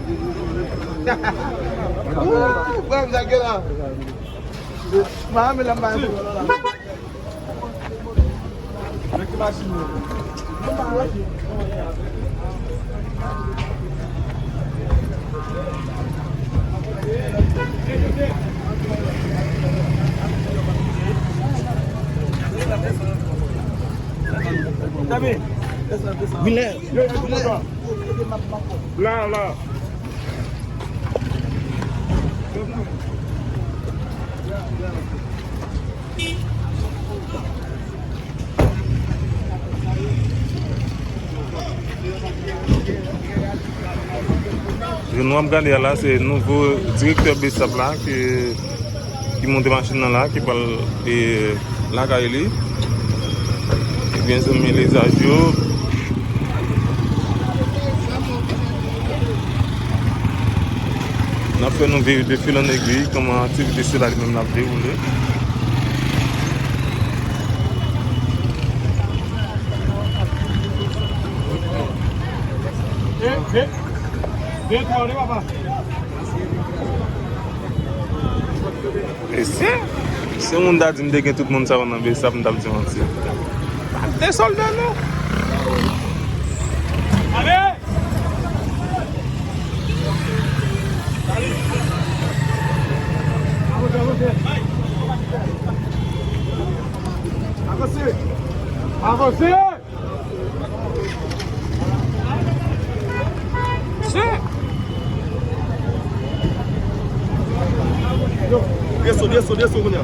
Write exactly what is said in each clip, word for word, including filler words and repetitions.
Ooh, bro, sa gen la. Mwen renmen lè m bay. Vin lè. La, la. Jan nou ap gade a la, se nouvo direktè BSAP la ki, ki monte machin nan la, ki pral, e, lakay li. Ebyen, zanmi lizaj yo. N ap fè nou viv de fil an egwi kòman aktivite sila li menm l ap dewoule. E, e, de, twa, de, papa. Mesye, si yon moun ta di m te gen tout moun sa yo nan BSAP, m t ap di manti. Pa t de sòlda, non. Ale! Avanse! Avanse! Desann, desann, desann kounye a.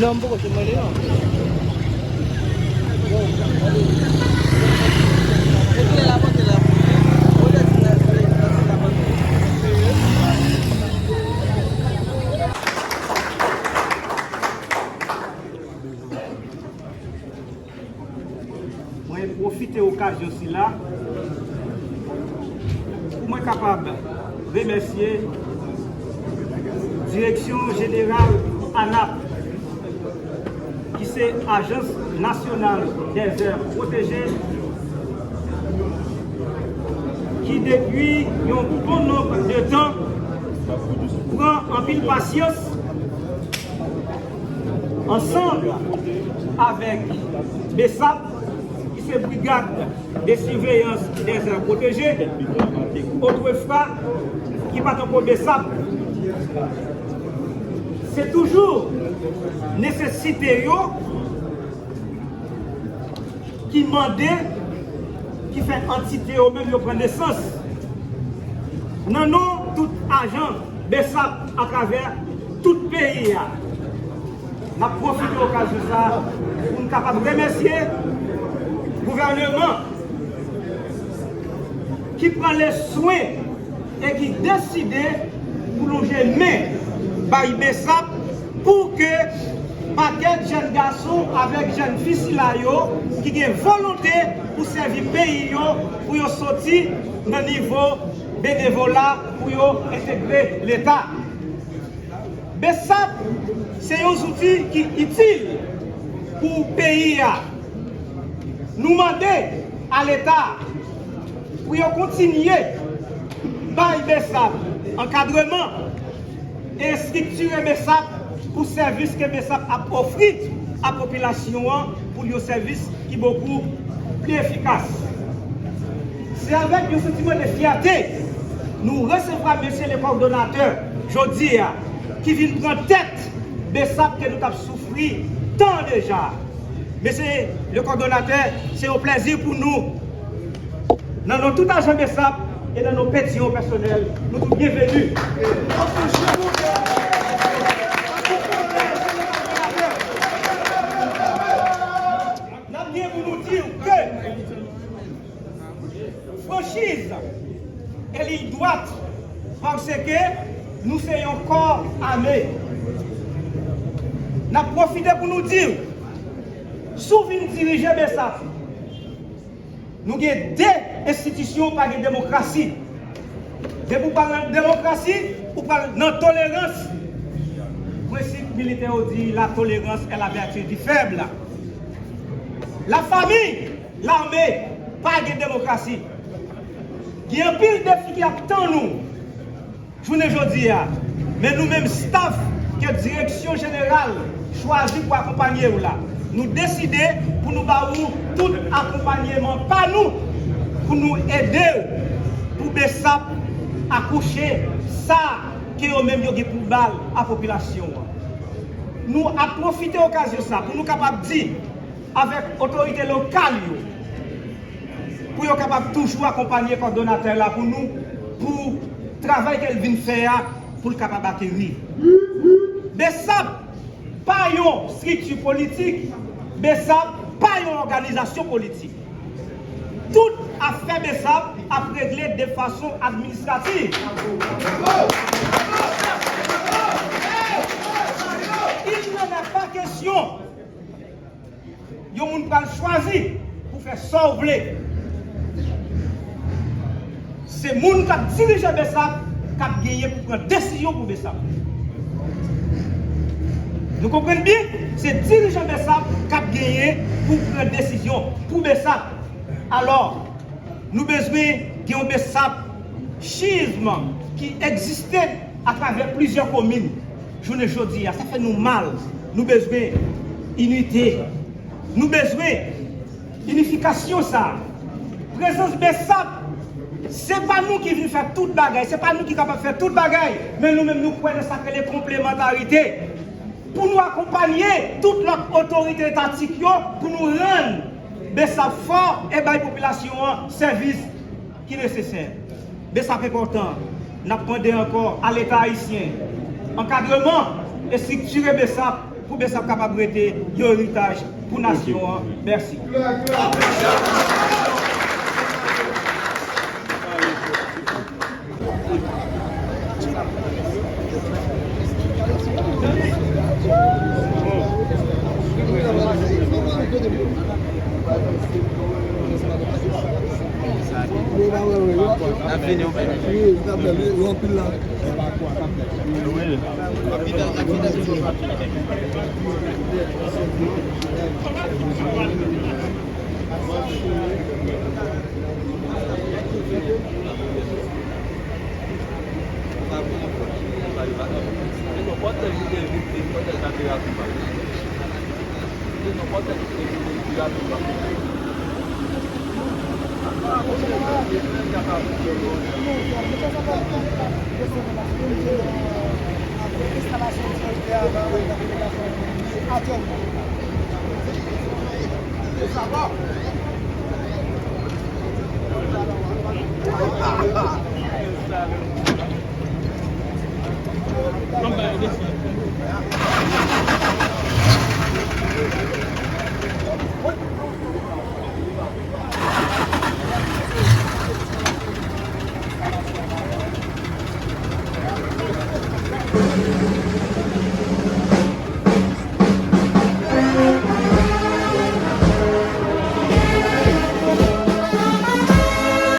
Non, m poko jwenn mwen li non. Mwen pwofite okazyon sila pou mwen kapab remèsye Direksyon Jeneral ANAP, ki se Ajans Nasyonal dèzè pwoteje, ki depi yon bon nonb de tan pran anpil pasyans ansanm avèk BSAP, ki se Brigad de Siveyans dèzè pwoteje, otrefwa ki pa t ankò BSAP. Se toujou nesesite yo ki mande, ki fè antite yo menm yo pran nesans nan non tout ajan BSAP atravè tout peyi a. N ap pwofite okazyon sa a pou n kapab remèsye gouvèneman ki pran le swen e ki deside pou lonje men bay BSAP Pou ke pakèt jèn gason avèk jèn fi sila yo ki gen volonte pou sèvi peyi yo, pou yo soti nan nivo benevola, pou yo entegre Leta. BSAP se yon zouti ki itil pou peyi a. Nou mande a Leta pou yo kontinye bay BSAP ankadreman e estriktire BSAP pou sèvis ke BSAP ap ofri a popilasyon an, pou yon sèvis ki bokou pli efikas. Se avèk yon santiman de fyète nou resevwa mesye le kòdonatè jodi a, ki vin pran tèt BSAP ke nou t ap soufri tan deja. Mesye le kòdonatè, se yon plèzi pou nou. Nan non tout ajan BSAP e nan non Petyon pèsonèl, nou tout byenveni. N ap gen pou nou di w ke franchiz e liy dwat, paske nou se yon kò ame. N ap pwofite pou nou di w, si w vin dirije BSAP, nou gen de enstitisyon, pa gen demokrasi. Depi w pral nan demokrasi, ou pral nan tolerans. Prensip militè yo di, la tolérance est la vertu du faible. Lafami, lame, pa gen demokrasi. Gen anpil defi ki ap tann nou jounen jodi a. Men nou menm staf ke direksyon jeneral chwazi pou akonpanye w la, nou deside pou nou ba ou tout akonpanyeman pa nou, pou nou ede w pou BSAP akouche sa ke yo menm yo gen pou ba l a popilasyon an. Nou ap pwofite okazyon sa pou nou kapab di avèk otorite lokal yo, pou yo kapab toujou akonpanye kòdonatè la pou nou, pou travay ke l vin fè a, pou l kapab ateri. BSAP pa yon estrikti politik, BSAP pa yon òganizasyon politik. Tout afè BSAP ap regle de fason administrativ. Il n'en est pas question yon moun pral chwazi pou fè sa w vle. Se moun k ap dirije BSAP k ap genyen pou pran desizyon pou BSAP. Nou konprann byen? Se dirijan BSAP k ap genyen pou pran desizyon pou BSAP. Alò, nou bezwen gen yon BSAP chizm ki egziste atravè plizyè komin. Jounen jodi a, sa fè nou mal. Nou bezwen inite. Nou bezwen inifikasyon sa a. Prezans BSAP, se pa nou ki vin fè tout bagay, se pa nou ki kapab fè tout bagay, men nou menm nou kwè nan sa k rele konplemantarite. Pou nou akonpanye tout lòt otorite etatik yo, pou nou rann BSAP fò e bay popilasyon an sèvis ki nesesè. BSAP enpòtan. N ap mande ankò a Leta ayisyen ankadreman, estriktire BSAP pou BSAP kapab rete yon eritaj pou nasyon an. Mèsi.